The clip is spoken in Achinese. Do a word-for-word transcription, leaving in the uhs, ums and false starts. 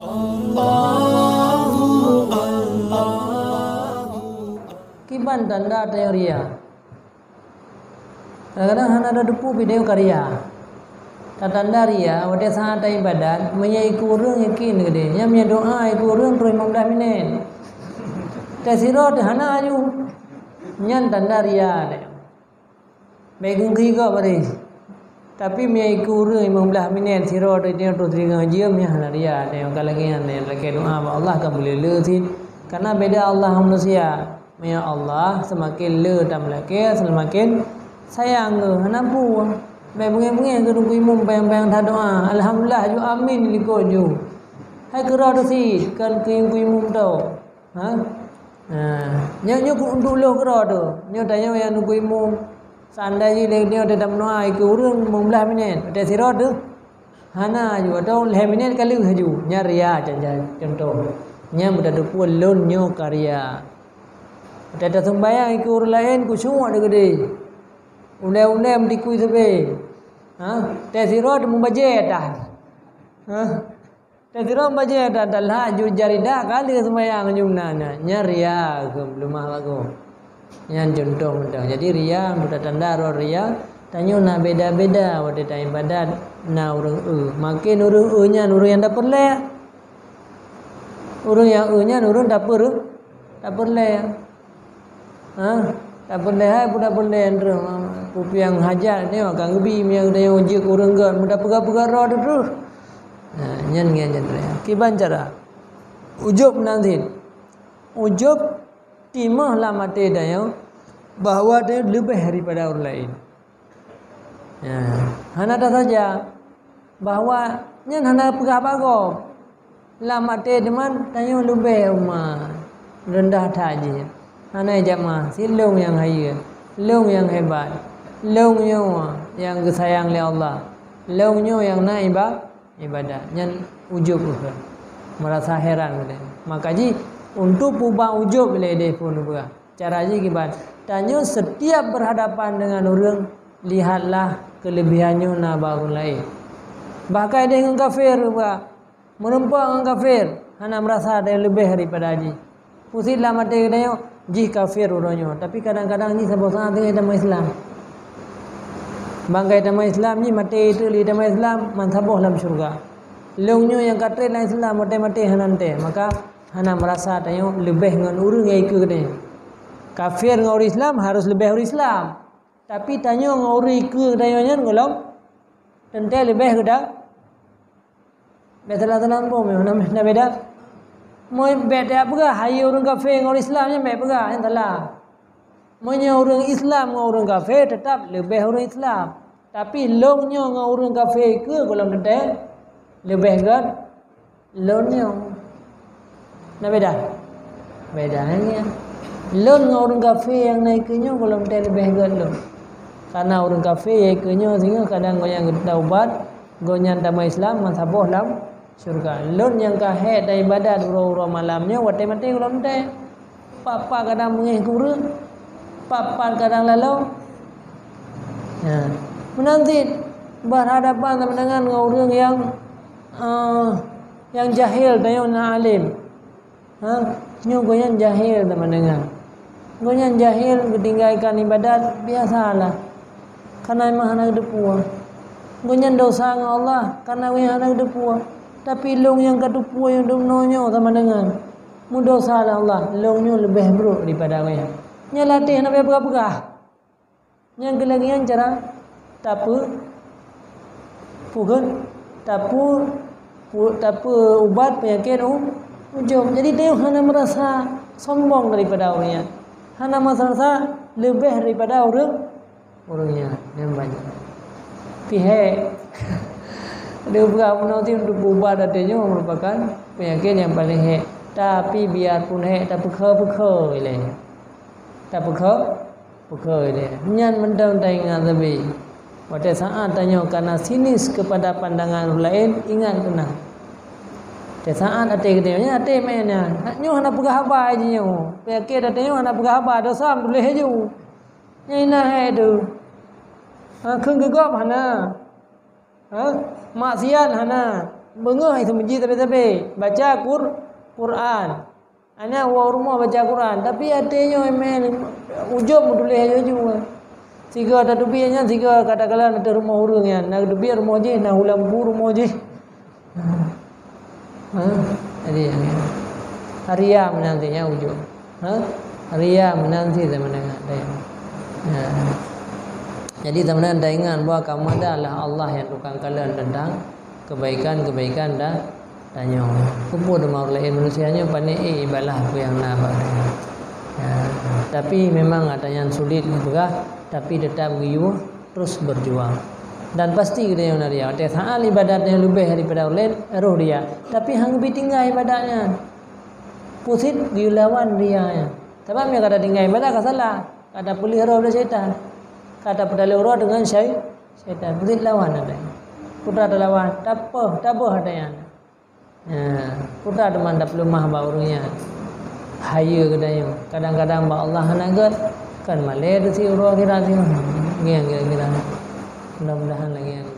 Allahu, Allahu. Kiban tanda tanyoe ria. Kadang-kadang hana tateupeue bak tanyoe ka ria. Tatanda ria, watée saát ibadat, meunyoe ikeu ureuëng yakin geude. Nyan meunyoe doá ikeu ureuëng troh limong blaih minét. Teusidroe teuh hana aju. Nyan tanda ria teuh. Bék geunggeue gob bari. Tapi meunyoe ikeu ureuëng limong blaih minét sidroe teuh troh teungoh jeuem, nyan hana ria teuh. Ka lagée nyan, lakée doá bak Allah ka beulé-lé cit. Karena beda Allah ngon manusia. Meunyoe Allah seumaken le tameulakée, seumaken sayang geuh, hana peue. Bék beungéh-beungéh keu neukeu imum panyang-panyang that doá. Alhamdulillah ju amin likot ju. Hai keudroe teuh cit, kon keu, keu imum teuh. Ha? Ha. Nyoe, nyoe keu untuk lheueh keudroe teuh. Nyoe tanyoe nyang neukeu imum. Seandai jih lé nyoe teuh tameudoá ikeu ureuëng limong blaih minét, watée sidroe teuh hana aju, atau lhée minét ka lheueh aju, nyan ria, contoh. Nyan beutateupeue lôn nyoe ka ria. Watée taseumbayang ikeu ureuëng laén khusyuk teuh geude. Ulée-ulée meutikui sabe. Ha? Teusidroe teuh meubajée that. Ha? Teusidroe meubajée that, that lhah aju jaridah ka lheueh seumbayang aju meunan. Nyan ria keu peuleumah bagoe. Nyan contoh mantong. Jadi ria, beutatanda rot ria, tanyoe na beda-beda watée taibadat na ureuëng eu. Maken ureuëng eu nyan ureuëng nyang tapeureulée. Ureuëng nyang eu nyan ureuëng tapeureulée. Tapeureulée. Ha? Tapeureulée hai, peue tapeureulée nyan troh. Peue-peue nyang hajat nyoe ka geubi meunyoe geutanyoe jeuet keu ureuëng gét, meudapeugah-peugah droe teuh. Ha, nyan ngieng nyan troh. Kiban cara. Ujub nan cit. Ujub timoh lam até tanyoe bahwa tanyoe leubeh daripada ureuëng laén. Ya, hana tasaja bahwa nyan hana peugah bak gob. Lam até teuma tanyoe leubeh umat, reundah that jih. Hana ijak ma, si lôn nyang hayeue, lôn nyang hebat, lôn nyoe nyang geusayang lé Allah, lôn nyoe nyang na iba-, ibadat. Nyan ujub ukeue, meurasa heran geutanyoe. Maka jih untuk peubah ujub lé deh pun ukeue. Cara jih kiban? Tanyoe setiap berhadapan dengan ureuëng, lihatlah kelebihan nyoe na bak ureuëng laén. Bahkan ideh ngon kafé, meureumpok ngon kafé, hana meurasa tanyoe leubeh daripada jih. Pusat lam até geutanyoe, jih kafé uroe nyoe, tapi kadang-kadang jih saboh saát teungoh tamong Islam. Bangkai tamong Islam jih maté teuk lé tamong Islam, man saboh lam syeuruga. Lôn nyoe nyang ka treb lam Islam, maté-maté hana teuntée, maka hana meurasa tanyoe leubeh ngon ureuëng nyang ikeue geutanyoe. Kafé ngon ureuëng Islam harus leubeh ureuëng Islam. Tapi tanyoe ngon ureuëng ikeue geutanyoe nyan gohlom teuntée leubeh geuda. Bék salah-salah muphom, na, na beda. Meunyoe bék tapeugah hayeue ureuëng kafé ngon ureuëng Islam nyan bék peugah, nyan salah. Meunyoe ureuëng Islam ngon ureuëng kafé teutap leubeh ureuëng Islam. Tapi lôn nyoe ngon ureuëng kafé ikeue gohlom teuntée leubeh gét lôn nyoe. Na beda? Beda, nyan. Lôn ngon ureuëng kafé nyang na ikeue nyoe gohlom teuntée leubeh gét lôn. Karena ureuëng kafé nyang ikeue nyoe singoh kadang gobnyan geutaubat, gobnyan tamong Islam, man saboh lam syeuruga. Lôn nyang ka hék dan ibadat uroe-uroe malam nyoe watée maté gohlom teuntée. Pat-pat kadang beungéh keu ureuëng, pat-pat kadang laloe. Nah, meunan cit berhadapan sama dengan ngon ureuëng nyang, eh, nyang jahil tanyoe na além. Ha, nyoe gobnyan jahil teuma deungon. Gobnyan jahil geutinggai kan ibadat, biasalah. Karena memang hana geuteupeue. Gobnyan dosa ngon Allah, karena gobnyan hana geuteupeue. Tapi lôn nyang ka teupeue nyang dum nyoe sama deungon. Meudosa lé Allah, lôn nyoe leubeh brok daripada gobnyan. Nyan lateh hana peugah-peugah. Nyang keulagèe nyan cara tapeu-, peugöt, tapeu-, pu-, tapeuubat peunyakét u-, ujub. Jadi, tanyoe hana meurasa sombong daripada ureueng nyan. Hana meurasa leubeh daripada ureueng, ureueng nyan. Nyan banyak. Pih hék. Ada beurapa meunoe ti untuk peuubat até nyoe merupakan peunyakét nyang paleng hék. Tapi, biarpun hék, tapeukheun-peukheun ilèe. Tapeukheun? Peukheun ilèe. Nyan mantong taingat sabe. Watèe saát tanyoe kana sinis keupada pandangan ureueng laén, ingat keunan. Watèe saát até geutanyoe, nyan até meunan. Nyoe hana peugah haba jih nyoe. Peunyakét até nyoe hana peugah haba, dosa meutuléh laju. Nyan inan hai tu. Ha, kheun keu gob hana. Ha? Maksiat hana. Beungoh i seumeujid sabe-sabe baca Qur-, Quran. Aneuk woe rumoh baca Quran, tapi até nyoe meu'en ujub meutuléh laju-laju. Sigoe tateubiet nyan, sigoe ka takalon ateueh rumoh ureueng nyan. Na teubiet rumoh jih, na hulam bu rumoh jih. Ha. Ha. Jadi, riya meunan cit nyan ujub. Ha? Riya meunan cit sama dengan tadi. Ha. Jadi, sama dengan taingat bahwa kamoe adalah Allah nyang tukang kalon teuntang kebaikan-kebaikan dan tanyoe. Peue teuma ureueng laén manusia nyoe pané ék ibalah peue nyang na bak geutanyoe. Ya, tapi memang ata nyan sulit geupeugah, tapi teutap geuyue terus berjuang. Dan pasti geutanyoe na riya. Watée saát ibadat nyang leubeh daripada ureueng laén, roh riya. Tapi hana geubi tinggai ibadat nyan. Peue cit geulawan riya nyan. Sabab meunyoe ka tatinggai ibadat ka salah, ka tapeuleueh roh lé syaitan. Ka tapeudaleuh roh deungon syai-, syaitan. Peue cit lawan ata nyan. Peue teuma talawan, tapeuh, tabeuh ata nyan. Ha, peue teuma tapeuleumah bak ureueng nyan. Hayeue geutanyoe. Kadang-kadang bak Allah hana gét, kan malée teuh si uroe akhirat nyoe. Ngieng kira-kira. Mudah-mudahan lagée nyan.